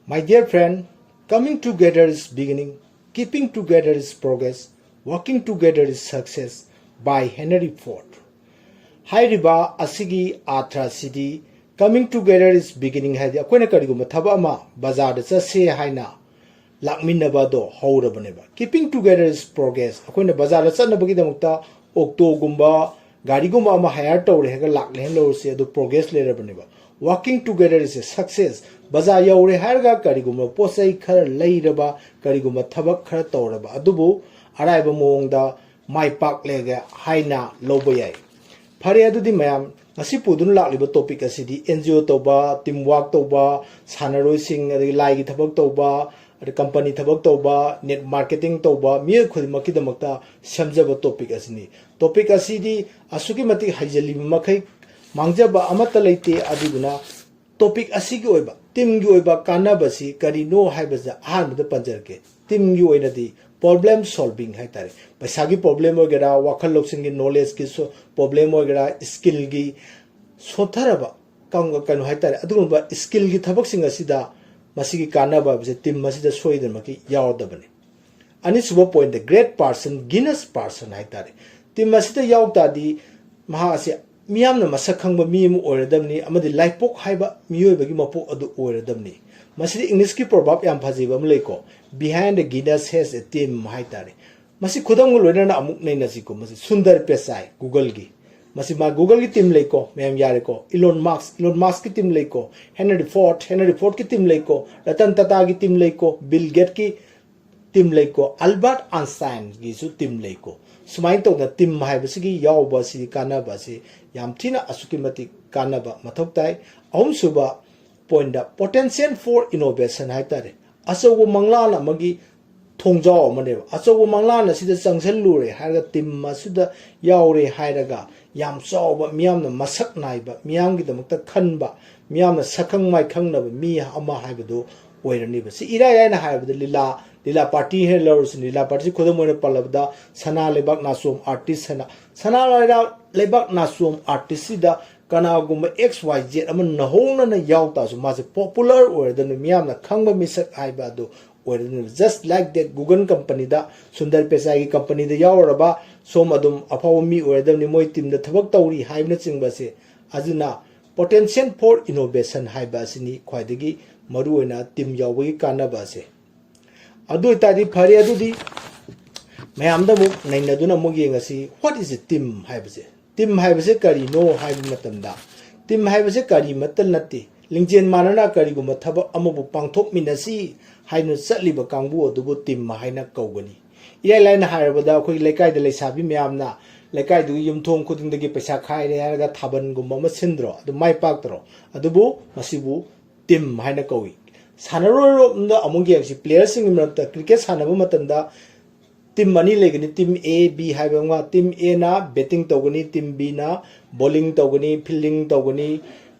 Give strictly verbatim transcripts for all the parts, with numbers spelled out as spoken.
My dear friend, coming together is beginning, keeping together is progress, working together is success, by Henry Ford. ꯍꯥꯏꯔꯤꯕ ꯑꯁꯤꯒꯤ ꯑꯥꯔꯊ ꯑꯁꯤꯗꯤ, coming together is beginning ꯍꯥꯏꯗꯤ ꯑꯩꯈꯣꯏꯅ ꯀꯔꯤꯒꯨꯝꯕ ꯊꯕꯛ ꯑꯃ ꯕꯖꯥꯔꯗ ꯆꯠꯁꯦ ꯍꯥꯏꯅ ꯂꯥꯛꯃꯤꯟꯅꯕ ꯑꯗꯣ ꯍꯧꯔꯕꯅꯦꯕ꯫ Keeping together is progress꯫ ꯑꯩꯈꯣꯏꯅ ꯕꯖꯥꯔꯗ ꯆꯠꯅꯕꯒꯤꯗꯃꯛꯇ ꯑꯣꯛꯇꯣꯒꯨꯝꯕ, ꯒꯥꯔꯤꯒꯨꯝꯕ ꯑꯃ ꯍꯥꯌꯔ ꯇꯧꯔꯦ ꯍꯥꯏꯔꯒ ꯂꯥꯛꯂꯦ ꯍꯥꯏꯅ ꯂꯧꯔꯁꯤ, ꯑꯗꯨ progress ꯂꯩꯔꯕꯅꯦꯕ꯫ Working together is a success꯫ ꯕꯖꯥꯔ ꯌꯧꯔꯦ ꯍꯥꯏꯔꯒ ꯀꯔꯤꯒꯨꯝꯕ ꯄꯣꯠ ꯆꯩ ꯈꯔ ꯂꯩꯔꯕ, ꯀꯔꯤꯒꯨꯝꯕ ꯊꯕꯛ ꯈꯔ ꯇꯧꯔꯕ ꯑꯗꯨꯕꯨ ꯑꯔꯥꯏꯕ ꯃꯑꯣꯡꯗ ꯃꯥꯏ ꯄꯥꯛꯂꯦꯒ ꯍꯥꯏꯅ ꯂꯧꯕ ꯌꯥꯏ꯫ ꯐꯔꯦ, ꯑꯗꯨꯗꯤ ꯃꯌꯥꯝ, ꯉꯁꯤ ꯄꯨꯗꯨꯅ ꯂꯥꯛꯂꯤꯕ ꯇꯣꯄꯤꯛ ꯑꯁꯤꯗꯤ ꯑꯦꯟ ꯖꯤ ꯑꯣ ꯇꯧꯕ, ꯇꯤꯝ ꯋꯥꯔꯛ ꯇꯧꯕ, ꯁꯥꯟꯅꯔꯣꯏꯁꯤꯡ, ꯑꯗꯒꯤ ꯂꯥꯏꯒꯤ ꯊꯕꯛ ꯇꯧꯕ, ꯑꯗꯩ ꯀꯝꯄꯅꯤ ꯊꯕꯛ ꯇꯧꯕ, ꯅꯦꯠ ꯃꯥꯔꯀꯦꯇꯤꯡ ꯇꯧꯕ ꯃꯤꯑꯣꯏ ꯈꯨꯗꯤꯡꯃꯛꯀꯤꯗꯃꯛꯇ ꯁꯦꯝꯖꯕ ꯇꯣꯄꯤꯛ ꯑꯁꯤꯅꯤ꯫ ꯇꯣꯄꯤꯛ ꯑꯁꯤꯗꯤ ꯑꯁꯨꯛꯀꯤ ꯃꯇꯤꯛ ꯍꯩꯖꯤꯜꯂꯤꯕ ꯃꯈꯩ ꯃꯥꯡꯖꯕ ꯑꯃꯠꯇ ꯂꯩꯇꯦ꯫ ꯑꯗꯨꯗꯨꯅ ꯇꯣꯄꯤꯛ ꯑꯁꯤꯒꯤ ꯑꯣꯏꯕ, ꯇꯤꯝꯒꯤ ꯑꯣꯏꯕ ꯀꯥꯟꯅꯕꯁꯤ ꯀꯔꯤꯅꯣ ꯍꯥꯏꯕꯁꯤꯗ ꯑꯍꯥꯟꯕꯗ ꯄꯟꯖꯔꯛꯀꯦ꯫ ꯇꯤꯝꯒꯤ ꯑꯣꯏꯅꯗꯤ ꯄ꯭ꯔꯣꯕ꯭ꯂꯦꯝ ꯁꯣꯜꯚꯤꯡ ꯍꯥꯏꯇꯥꯔꯦ, ꯄꯩꯁꯥꯒꯤ ꯄ꯭ꯔꯣꯕ꯭ꯂꯦꯝ ꯑꯣꯏꯒꯦꯔꯥ, ꯋꯥꯈꯜ ꯂꯧꯁꯤꯡꯒꯤ ꯅꯣꯂꯦꯖꯀꯤ ꯄ꯭ꯔꯣꯕ꯭ꯂꯦꯝ ꯑꯣꯏꯒꯦꯔꯥ, ꯁ꯭ꯀꯤꯜꯒꯤ ꯁꯣꯟꯊꯔꯕ ꯀꯩꯅꯣ ꯍꯥꯏꯇꯥꯔꯦ, ꯑꯗꯨꯒꯨꯝꯕ ꯁ꯭ꯀꯤꯜꯒꯤ ꯊꯕꯛꯁꯤꯡ ꯑꯁꯤꯗ ꯃꯁꯤꯒꯤ ꯀꯥꯟꯅꯕ ꯍꯥꯏꯕꯁꯦ ꯇꯤꯝ ꯑꯁꯤꯗ ꯁꯣꯏꯗꯅꯃꯛꯀꯤ ꯌꯥꯎꯔꯗꯕꯅꯤ꯫ ꯑꯅꯤꯁꯨꯕ ꯄꯣꯏꯟꯠꯇ, ꯒ꯭ꯔꯦꯠ ꯄꯥꯔꯁꯟ, ꯒꯤꯅꯁ ꯄꯥꯔꯁꯟ ꯍꯥꯏꯇꯥꯔꯦ꯫ ꯇꯤꯝ ꯑꯁꯤꯗ ꯌꯥꯎ ꯇꯥꯔꯗꯤ ꯃꯍꯥꯛ ꯑꯁꯤ ꯃꯤꯌꯥꯝꯅ ꯃꯁꯛ ꯈꯪꯕ ꯃꯤ ꯑꯃ ꯑꯣꯏꯔꯗꯕꯅꯤ ꯑꯃꯗꯤ ꯂꯥꯏꯄꯣꯛ ꯍꯥꯏꯕ ꯃꯤꯑꯣꯏꯕꯒꯤ ꯃꯄꯣꯛ ꯑꯗꯨ ꯑꯣꯏꯔꯗꯕꯅꯤ꯫ ꯃꯁꯤꯗ ꯏꯪꯂꯤꯁꯀꯤ ꯄ꯭ꯔꯣꯚꯥꯕ ꯌꯥꯝ ꯐꯖꯕ ꯑꯃ ꯂꯩꯀꯣ, "Behind a genius has a team" ꯍꯥꯏꯇꯥꯔꯦ꯫ ꯃꯁꯤ ꯈꯨꯗꯝꯒ ꯂꯣꯏꯅꯅ ꯑꯃꯨꯛ ꯅꯩꯅꯁꯤꯀꯣ꯫ ꯃꯁꯤ ꯁꯨꯟꯗꯔ ꯄꯤꯆꯥꯏ, ꯒꯨꯒꯜꯒꯤ꯫ ꯃꯁꯤ ꯃꯥ ꯒꯨꯒꯜꯒꯤ ꯇꯤꯝ ꯂꯩꯀꯣ, ꯃꯌꯥꯝ ꯌꯥꯔꯦꯀꯣ꯫ ꯏꯂꯣꯟ ꯃꯥꯁꯛ, ꯏꯂꯣꯟ ꯃꯥꯁꯛꯀꯤ ꯇꯤꯝ ꯂꯩꯀꯣ꯫ ꯍꯦꯅꯔꯤ ꯐꯣꯔꯗ, ꯍꯦꯅꯔꯤ ꯐꯣꯔꯗꯀꯤ ꯇꯤꯝ ꯂꯩꯀꯣ꯫ ꯔꯇꯟ ꯇꯥꯇꯥꯒꯤ ꯇꯤꯝ ꯂꯩꯀꯣ꯫ ꯕꯤꯜ ꯒꯦꯠꯀꯤ ꯇꯤꯝ ꯂꯩꯀꯣ꯫ ꯑꯜꯕꯥꯔꯠ ꯑꯥꯏꯟꯁꯇꯥꯏꯟꯒꯤꯁꯨ ꯇꯤꯝ ꯂꯩꯀꯣ꯫ ꯁꯨꯃꯥꯏꯅ ꯇꯧꯗꯅ ꯇꯤꯝ ꯍꯥꯏꯕꯁꯤꯒꯤ ꯌꯥꯎꯕ ꯑꯁꯤꯒꯤ ꯀꯥꯟꯅꯕ ꯑꯁꯤ ꯌꯥꯝ ꯊꯤꯅ ꯑꯁꯨꯛꯀꯤ ꯃꯇꯤꯛ ꯀꯥꯟꯅꯕ ꯃꯊꯧ ꯇꯥꯏ꯫ ꯑꯍꯨꯝꯁꯨꯕ ꯄꯣꯏꯟꯠꯇ, potential for innovation ꯍꯥꯏꯇꯥꯔꯦ꯫ ꯑꯆꯧꯕ ꯃꯪꯂꯥꯟ ꯑꯃꯒꯤ ꯊꯣꯡꯖꯥꯎ ꯑꯃꯅꯦꯕ꯫ ꯑꯆꯧꯕ ꯃꯪꯂꯥꯟ ꯑꯁꯤꯗ ꯆꯪꯁꯤꯜꯂꯨꯔꯦ ꯍꯥꯏꯔꯒ, ꯇꯤꯝ ꯑꯁꯤꯗ ꯌꯥꯎꯔꯦ ꯍꯥꯏꯔꯒ, ꯌꯥꯝ ꯆꯥꯎꯕ, ꯃꯤꯌꯥꯝꯅ ꯃꯁꯛ ꯅꯥꯏꯕ, ꯃꯤꯌꯥꯝꯒꯤꯗꯃꯛꯇ ꯈꯟꯕ, ꯃꯤꯌꯥꯝꯅ ꯁꯛꯈꯪ ꯃꯥꯏꯈꯪꯅꯕ ꯃꯤ ꯑꯃ ꯍꯥꯏꯕꯗꯨ ꯑꯣꯏꯔꯅꯤꯕ꯫ ꯁꯤ ꯏꯔꯥꯏ ꯂꯥꯏꯅ ꯍꯥꯏꯔꯕꯗ ꯂꯤꯂꯥ, ꯂꯤꯂꯥ ꯄꯥꯔꯇꯤ ꯍꯦꯛ ꯂꯧꯔꯁꯤ꯫ ꯂꯤꯂꯥ ꯄꯥꯔꯇꯤꯁꯤ ꯈꯨꯗꯝ ꯑꯣꯏꯅ ꯄꯜꯂꯕꯗ ꯁꯅꯥ ꯂꯩꯕꯥꯛ ꯅꯥꯆꯣꯝ ꯑꯥꯔꯇꯤꯁ ꯍꯥꯏꯅ, ꯁꯅꯥ ꯂꯩꯕꯥꯛ ꯅꯥꯆꯣꯝ ꯑꯥꯔꯇꯤꯁꯁꯤꯗ ꯀꯅꯥꯒꯨꯝꯕ X Y Z ꯑꯃ ꯅꯧꯍꯧꯅꯅ ꯌꯥꯎ ꯇꯥꯔꯁꯨ ꯃꯥꯁꯦ popular ꯑꯣꯏꯔꯗꯕꯅꯤ, ꯃꯤꯌꯥꯝꯅ ꯈꯪꯕ ꯃꯤꯁꯛ ꯍꯥꯏꯕ ꯑꯗꯨ ꯑꯣꯏꯔꯗꯕꯅꯤ꯫ Just like that, Google company the, Sundar ꯄꯤꯆꯥꯏꯒꯤ company ꯗ ꯌꯥꯎꯔꯨꯔꯕ ꯁꯣꯝ ꯑꯗꯨꯝ ꯑꯐꯥꯎꯕ ꯃꯤ ꯑꯣꯏꯔꯗꯕꯅꯤ, ꯃꯣꯏ team ꯗ ꯊꯕꯛ ꯇꯧꯔꯤ ꯍꯥꯏꯕꯅꯆꯤꯡꯕ ꯑꯁꯦ꯫ ꯑꯗꯨꯅ potential for innovation ꯍꯥꯏꯕ ꯑꯁꯤꯅꯤ ꯈ꯭ꯋꯥꯏꯗꯒꯤ ꯃꯔꯨꯑꯣꯏꯅ team ꯌꯥꯎꯕꯒꯤ ꯀꯥꯟꯅꯕ ꯑꯁꯦ꯫ ꯑꯗꯨ ꯑꯣꯏꯇꯥꯔꯗꯤ ꯐꯔꯦ, ꯑꯗꯨꯗꯤ ꯃꯌꯥꯝꯗ ꯑꯃꯨꯛ ꯅꯩꯅꯗꯨꯅ ꯑꯃꯨꯛ ꯌꯦꯡꯉꯁꯤ, what is a team ꯍꯥꯏꯕꯁꯦ? Team ꯍꯥꯏꯕꯁꯦ ꯀꯔꯤꯅꯣ ꯍꯥꯏꯕ ꯃꯇꯝꯗ, team ꯍꯥꯏꯕꯁꯦ ꯀꯔꯤꯃꯠꯇ ꯅꯠꯇꯦ, ꯂꯤꯡꯖꯦꯜ ꯃꯥꯟꯅꯅ ꯀꯔꯤꯒꯨꯝꯕ ꯊꯕꯛ ꯑꯃꯕꯨ ꯄꯥꯡꯊꯣꯛꯃꯤꯟꯅꯁꯤ ꯍꯥꯏꯅ ꯆꯠꯂꯤꯕ ꯀꯥꯡꯕꯨ ꯑꯗꯨꯕꯨ team ꯍꯥꯏꯅ ꯀꯧꯒꯅꯤ꯫ ꯏꯔꯥꯏ ꯂꯥꯏꯅ ꯍꯥꯏꯔꯕꯗ, ꯑꯩꯈꯣꯏꯒꯤ ꯂꯩꯀꯥꯏꯗ ꯂꯩꯁꯥꯕꯤ ꯃꯌꯥꯝꯅ ꯂꯩꯀꯥꯏꯗꯨꯒꯤ ꯌꯨꯝꯊꯣꯡ ꯈꯨꯗꯤꯡꯗꯒꯤ ꯄꯩꯁꯥ ꯈꯥꯏꯔꯦ ꯍꯥꯏꯔꯒ ꯊꯥꯕꯜꯒꯨꯝꯕ ꯑꯃ ꯁꯤꯟꯗ꯭ꯔꯣ? ꯑꯗꯨ ꯃꯥꯏ ꯄꯥꯛꯇ꯭ꯔꯣ? ꯑꯗꯨꯕꯨ ꯃꯁꯤꯕꯨ team ꯍꯥꯏꯅ ꯀꯧꯏ꯫ ꯁꯥꯟꯅꯔꯣꯏꯔꯣꯝꯗ ꯑꯃꯨꯛ ꯌꯦꯡꯁꯤ, player ꯁꯤꯡꯒꯤ ꯃꯔꯛꯇ cricket ꯁꯥꯟꯅꯕ ꯃꯇꯝꯗ team ꯑꯅꯤ ꯂꯩꯒꯅꯤ, team A, B ꯍꯥꯏꯕ ꯑꯃ꯫ Team A ꯅ batting ꯇꯧꯒꯅꯤ, team B ꯅ bowling ꯇꯧꯒꯅꯤ, fielding ꯇꯧꯒꯅꯤ,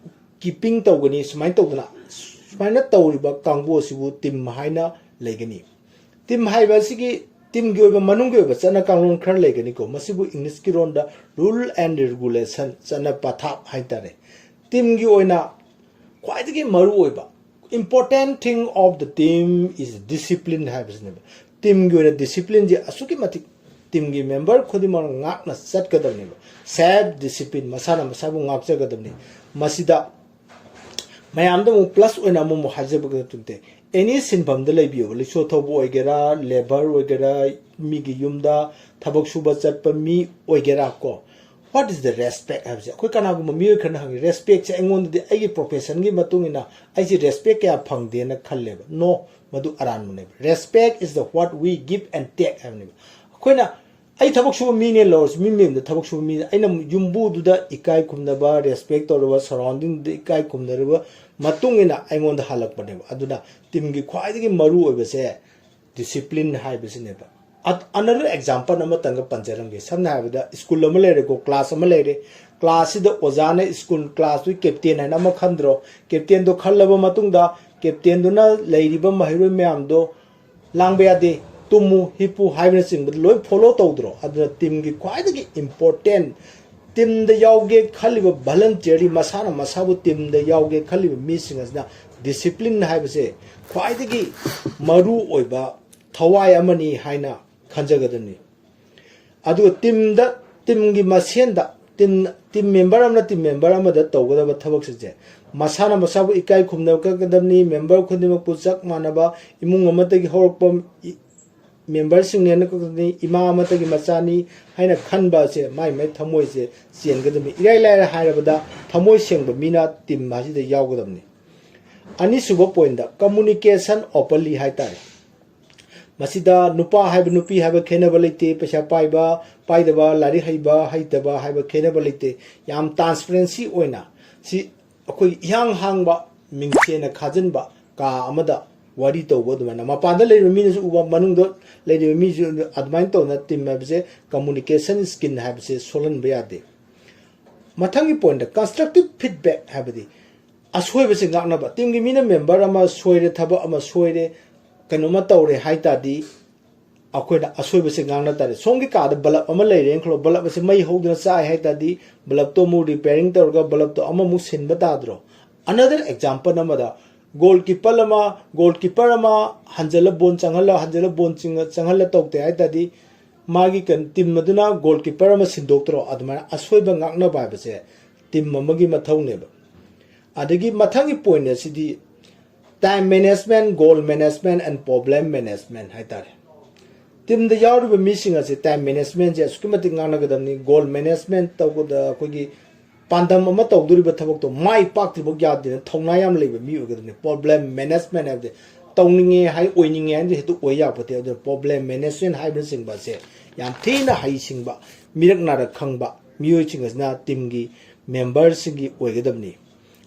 keeping ꯇꯧꯒꯅꯤ, ꯁꯨꯃꯥꯏꯅ ꯇꯧꯗꯅ, ꯁꯨꯃꯥꯏꯅ ꯇꯧꯔꯤꯕ ꯀꯥꯡꯕꯨ ꯑꯁꯤꯕꯨ team ꯍꯥꯏꯅ ꯂꯩꯒꯅꯤ꯫ Team ꯍꯥꯏꯕ ꯑꯁꯤꯒꯤ team ꯒꯤ ꯑꯣꯏꯕ, ꯃꯅꯨꯡꯒꯤ ꯑꯣꯏꯕ ꯆꯠꯅ ꯀꯥꯡꯂꯣꯟ ꯈꯔ ꯂꯩꯒꯅꯤꯀꯣ, ꯃꯁꯤꯕꯨ English ꯀꯤ ꯂꯣꯟꯗ rule and regulation, ꯆꯠꯅ ꯄꯊꯥꯞ ꯍꯥꯏꯇꯥꯔꯦ꯫ Team ꯒꯤ ꯑꯣꯏꯅ ꯈ꯭ꯋꯥꯏꯗꯒꯤ ꯃꯔꯨꯑꯣꯏꯕ important thing of the team is discipline ꯍꯥꯏꯕꯁꯤꯅꯦꯕ꯫ Team ꯒꯤ ꯑꯣꯏꯅ discipline ꯁꯦ ꯑꯁꯨꯛꯀꯤ ꯃꯇꯤꯛ team ꯒꯤ member ꯈꯨꯗꯤꯡꯃꯛꯅ ꯉꯥꯛꯅ ꯆꯠꯀꯗꯕꯅꯦꯕ꯫ Self discipline, ꯃꯁꯥꯅ ꯃꯁꯥꯕꯨ ꯉꯥꯛꯆꯒꯗꯕꯅꯤ꯫ ꯃꯁꯤꯗ ꯃꯌꯥꯝꯗ ꯑꯃꯨꯛ plus ꯑꯣꯏꯅ ꯑꯃꯨꯛ ꯑꯃꯨꯛ ꯍꯥꯏꯖꯕꯒ ꯇꯨꯝꯇꯦ, any ꯁꯤꯟꯐꯝꯗ ꯂꯩꯕꯤꯌꯣꯕ, ꯂꯤꯛꯁꯣ ꯊꯧꯕ ꯑꯣꯏꯒꯦꯔꯥ, labour ꯑꯣꯏꯒꯦꯔꯥ, ꯃꯤꯒꯤ ꯌꯨꯝꯗ ꯊꯕꯛ ꯁꯨꯕ ꯆꯠꯄ ꯃꯤ ꯑꯣꯏꯒꯦꯔꯥ ꯀꯣ, what is the respect ꯍꯥꯏꯕꯁꯦ ꯑꯩꯈꯣꯏ ꯀꯅꯥꯒꯨꯝꯕ ꯃꯤꯑꯣꯏ ꯈꯔꯅ ꯍꯪꯉꯤ, respect ꯁꯦ ꯑꯩꯉꯣꯟꯗꯗꯤ ꯑꯩꯒꯤ profession ꯒꯤ ꯃꯇꯨꯡ ꯏꯟꯅ ꯑꯩꯁꯦ respect ꯀꯌꯥ ꯐꯪꯗꯦꯅ ꯈꯜꯂꯦꯕ꯫ No, ꯃꯗꯨ ꯑꯔꯥꯟꯕꯅꯦꯕ꯫ Respect is the what we give and take ꯍꯥꯏꯕꯅꯦꯕ꯫ ꯑꯩꯈꯣꯏꯅ, ꯑꯩ ꯊꯕꯛ ꯁꯨꯕ ꯃꯤꯅꯦ ꯂꯧꯔꯁꯤ, ꯃꯤ ꯃꯌꯨꯝꯗ ꯊꯕꯛ ꯁꯨꯕ ꯃꯤꯅꯦ, ꯑꯩꯅ ꯌꯨꯝꯕꯨꯗꯨꯗ ꯏꯀꯥꯏ ꯈꯨꯝꯅꯕ, respect ꯇꯧꯔꯕ, surrounding ꯗꯨꯗ ꯏꯀꯥꯏ ꯈꯨꯝꯅꯔꯕ ꯃꯇꯨꯡ ꯏꯟꯅ ꯑꯩꯉꯣꯟꯗ ꯍꯜꯂꯛꯄꯅꯦꯕ꯫ ꯑꯗꯨꯅ team ꯒꯤ ꯈ꯭ꯋꯥꯏꯗꯒꯤ ꯃꯔꯨ ꯑꯣꯏꯕꯁꯦ discipline ꯍꯥꯏꯕꯁꯤꯅꯦꯕ꯫ ꯑꯠ-, another example ꯑꯃꯇꯪꯒ ꯄꯟꯖꯔꯝꯒꯦ꯫ ꯁꯝꯅ ꯍꯥꯏꯔꯕꯗ school ꯑꯃ ꯂꯩꯔꯦꯀꯣ, class ꯑꯃ ꯂꯩꯔꯦ꯫ Class ꯁꯤꯗ ꯑꯣꯖꯥꯅ school class ꯇꯨꯒꯤ captain ꯍꯥꯏꯅ ꯑꯃ ꯈꯟꯗ꯭ꯔꯣ? Captain ꯗꯣ ꯈꯜꯂꯕ ꯃꯇꯨꯡꯗ captain ꯗꯨꯅ ꯂꯩꯔꯤꯕ ꯃꯍꯩꯔꯣꯏ ꯃꯌꯥꯝꯗꯣ ꯂꯥꯡꯕ ꯌꯥꯗꯦ, ꯇꯨꯝꯃꯨ, ꯍꯤꯞꯄꯨ ꯍꯥꯏꯕꯅꯆꯤꯡꯕꯗ ꯂꯣꯏ follow ꯇꯧꯗ꯭ꯔꯣ? ꯑꯗꯨꯅ team ꯒꯤ ꯈ꯭ꯋꯥꯏꯗꯒꯤ important ꯇꯤꯝꯗ ꯌꯥꯎꯒꯦ ꯈꯜꯂꯤꯕ, ꯚꯂꯟꯇꯤꯌꯔꯂꯤ ꯃꯁꯥꯅ ꯃꯁꯥꯕꯨ ꯇꯤꯝꯗ ꯌꯥꯎꯒꯦ ꯈꯜꯂꯤꯕ ꯃꯤꯁꯤꯡ ꯑꯁꯤꯅ ꯗꯤꯁꯤꯄ꯭ꯂꯤꯟ ꯍꯥꯏꯕꯁꯦ ꯈ꯭ꯋꯥꯏꯗꯒꯤ ꯃꯔꯨ ꯑꯣꯏꯕ ꯊꯋꯥꯏ ꯑꯃꯅꯤ ꯍꯥꯏꯅ ꯈꯟꯖꯒꯗꯕꯅꯤ꯫ ꯑꯗꯨꯒ ꯇꯤꯝꯗ, ꯇꯤꯝꯒꯤ ꯃꯁꯦꯟꯗ, ꯇꯤꯝ, ꯇꯤꯝ ꯃꯦꯝꯕꯔ ꯑꯃꯅ ꯇꯤꯝ ꯃꯦꯝꯕꯔ ꯑꯃꯗ ꯇꯧꯒꯗꯕ ꯊꯕꯛꯁꯤꯡꯁꯦ, ꯃꯁꯥꯅ ꯃꯁꯥꯕꯨ ꯏꯀꯥꯏ ꯈꯨꯝꯅꯒꯗꯕꯅꯤ, ꯃꯦꯝꯕꯔ ꯈꯨꯗꯤꯡꯃꯛꯄꯨ ꯆꯞ ꯃꯥꯟꯅꯕ, ꯏꯃꯨꯡ ꯑꯃꯠꯇꯒꯤ ꯍꯧꯔꯛꯄ ꯏ-, ꯃꯦꯝꯕꯔꯁꯤꯡꯅꯦꯅ ꯀꯛꯇꯅꯤ, ꯏꯃꯥ ꯑꯃꯠꯇꯒꯤ ꯃꯆꯥꯅꯤ ꯍꯥꯏꯅ ꯈꯟꯕ ꯑꯁꯦ ꯃꯥꯏ ꯃꯥꯏ ꯊꯃꯣꯏꯁꯦ ꯆꯦꯟꯒꯗꯕꯅꯤ꯫ ꯏꯔꯥꯏ ꯂꯥꯏꯔ ꯍꯥꯏꯔꯕꯗ, ꯊꯃꯣꯏ ꯁꯦꯡꯕ ꯃꯤꯅ ꯇꯤꯝ ꯑꯁꯤꯗ ꯌꯥꯎꯒꯗꯕꯅꯤ꯫ ꯑꯅꯤꯁꯨꯕ ꯄꯣꯏꯟꯗ, ꯀꯝꯃꯨꯅꯤꯀꯦꯁꯟ ꯑꯣꯄꯟꯂꯤ ꯍꯥꯏꯇꯥꯔꯦ꯫ ꯃꯁꯤꯗ ꯅꯨꯄꯥ ꯍꯥꯏꯕ ꯅꯨꯄꯤ ꯍꯥꯏꯕ ꯈꯦꯠꯅꯕ ꯂꯩꯇꯦ, ꯄꯩꯁꯥ ꯄꯥꯏꯕ ꯄꯥꯏꯗꯕ, ꯂꯥꯏꯔꯤꯛ ꯍꯩꯕ ꯍꯩꯇꯕ ꯍꯥꯏꯕ ꯈꯦꯠꯅꯕ ꯂꯩꯇꯦ꯫ ꯌꯥꯝ ꯇ꯭ꯔꯥꯟꯁꯄꯔꯦꯟꯁꯤ ꯑꯣꯏꯅ, ꯁꯤ ꯑꯩꯈꯣꯏꯒꯤ ꯏꯍꯥꯡ ꯍꯥꯡꯕ, ꯃꯤꯡꯁꯦꯟꯅ ꯈꯥꯖꯤꯟꯕ ꯀꯥ ꯑꯃꯗ ꯋꯥꯔꯤ ꯇꯧꯕ ꯑꯗꯨꯃꯥꯏꯅ, ꯃꯄꯥꯟꯗ ꯂꯩꯔꯤꯕ ꯃꯤꯅꯁꯨ ꯎꯕ, ꯃꯅꯨꯡꯗ ꯂꯩꯔꯤꯕ ꯃꯤꯁꯨ ꯑꯗꯨꯃꯥꯏꯅ ꯇꯧꯅ ꯇꯤꯝ ꯍꯥꯏꯕꯁꯦ, ꯀꯝꯃꯨꯅꯤꯀꯦꯁꯟ ꯁ꯭ꯀꯤꯜ ꯍꯥꯏꯕꯁꯦ ꯁꯣꯜꯍꯟꯕ ꯌꯥꯗꯦ꯫ ꯃꯊꯪꯒꯤ ꯄꯣꯏꯟꯗ, ꯀꯟꯁꯇ꯭ꯔꯛꯇꯤꯞ ꯐꯤꯗꯕꯦꯛ ꯍꯥꯏꯕꯗꯤ ꯑꯁꯣꯏꯕꯁꯤ ꯉꯥꯛꯅꯕ꯫ ꯇꯤꯝꯒꯤ ꯃꯤꯅ ꯃꯦꯝꯕꯔ ꯑꯃ ꯁꯣꯏꯔꯦ, ꯊꯕꯛ ꯑꯃ ꯁꯣꯏꯔꯦ, ꯀꯩꯅꯣꯝꯃ ꯇꯧꯔꯦ ꯍꯥꯏ ꯇꯥꯔꯗꯤ, ꯑꯩꯈꯣꯏꯅ ꯑꯁꯣꯏꯕꯁꯦ ꯉꯥꯡꯅ ꯇꯥꯔꯦ꯫ ꯁꯣꯝꯒꯤ ꯀꯥꯗ ꯕꯂꯞ ꯑꯃ ꯂꯩꯔꯦꯅ ꯈꯜꯂꯣ, ꯕꯂꯞ ꯑꯁꯤ ꯃꯩ ꯍꯧꯗꯨꯅ ꯆꯥꯛꯑꯦ ꯍꯥꯏ ꯇꯥꯔꯗꯤ, ꯕꯂꯞꯇꯣ ꯑꯃꯨꯛ ꯔꯤꯄꯦꯌꯔꯤꯡ ꯇꯧꯔꯒ ꯕꯂꯞꯇꯣ ꯑꯃꯃꯨꯛ ꯁꯤꯟꯕ ꯇꯥꯗ꯭ꯔꯣ? Another example ꯑꯃꯗ, ꯒꯣꯜ ꯀꯤꯄꯔ ꯑꯃ, ꯒꯣꯜ ꯀꯤꯄꯔ ꯑꯃ ꯍꯟꯖꯜꯂ ꯕꯣꯜ ꯆꯪꯍꯜꯂ, ꯍꯟꯖꯜꯂ ꯕꯣꯜ ꯆꯤꯡꯉ-, ꯆꯪꯍꯜꯂ ꯇꯧꯗꯦ ꯍꯥꯏ ꯇꯥꯔꯗꯤ, ꯃꯥꯒꯤ ꯀꯩꯅꯣ, ꯇꯤꯝ ꯑꯗꯨꯅ ꯒꯣꯜ ꯀꯤꯄꯔ ꯑꯃ ꯁꯤꯟꯗꯣꯛꯇ꯭ꯔꯣ? ꯑꯗꯨꯃꯥꯏꯅ ꯑꯁꯣꯏꯕ ꯉꯥꯛꯅꯕ ꯍꯥꯏꯕꯁꯦ ꯇꯤꯝ ꯑꯃꯒꯤ ꯃꯊꯧꯅꯦꯕ꯫ ꯑꯗꯒꯤ ꯃꯊꯪꯒꯤ ꯄꯣꯏꯟ ꯑꯁꯤꯗꯤ, time management, goal management and problem management ꯍꯥꯏꯇꯥꯔꯦ꯫ ꯇꯤꯝꯗ ꯌꯥꯎꯔꯤꯕ ꯃꯤꯁꯤꯡ ꯑꯁꯤ ꯇꯥꯏꯝ ꯃꯦꯅꯦꯖꯃꯦꯟꯁꯦ ꯑꯁꯨꯛꯀꯤ ꯃꯇꯤꯛ ꯉꯥꯡꯅꯒꯗꯕꯅꯤ꯫ ꯒꯣꯜ ꯃꯦꯅꯦꯖꯃꯦꯟ ꯇꯧꯕꯗ ꯑꯩꯈꯣꯏꯒꯤ ꯄꯥꯟꯗꯝ ꯑꯃ ꯇꯧꯗꯣꯔꯤꯕ ꯊꯕꯛꯇꯣ ꯃꯥꯏ ꯄꯥꯛꯇ꯭ꯔꯤꯐꯥꯎ ꯌꯥꯗꯦꯅ ꯊꯧꯅꯥ ꯌꯥꯝ ꯂꯩꯕ ꯃꯤ ꯑꯣꯏꯒꯗꯕꯅꯤ꯫ ꯄ꯭ꯔꯣꯕ꯭ꯂꯦꯝ ꯃꯦꯅꯦꯖꯃꯦꯟ ꯍꯥꯏꯕꯗꯤ ꯇꯧꯅꯤꯡꯉꯦ ꯍꯥꯏ, ꯑꯣꯏꯅꯤꯡꯉꯦ ꯍꯥꯏꯅ ꯍꯦꯛꯇ ꯑꯣꯏ ꯌꯥꯄꯣꯠꯇꯦ꯫ ꯑꯗꯨꯅ ꯄ꯭ꯔꯣꯕ꯭ꯂꯦꯝ ꯃꯦꯅꯦꯖꯃꯦꯟ ꯍꯥꯏꯕꯅꯆꯤꯡꯕ ꯑꯁꯦ ꯌꯥꯝ ꯊꯤꯅ ꯍꯩꯁꯤꯡꯕ, ꯃꯤꯔꯛ ꯅꯥꯔꯛ ꯈꯪꯕ ꯃꯤꯑꯣꯏꯁꯤꯡ ꯑꯁꯤꯅ ꯇꯤꯝꯒꯤ ꯃꯦꯝꯕꯔꯁꯤꯡꯒꯤ ꯑꯣꯏꯒꯗꯕꯅꯤ꯫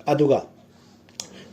ꯑꯗꯨꯒ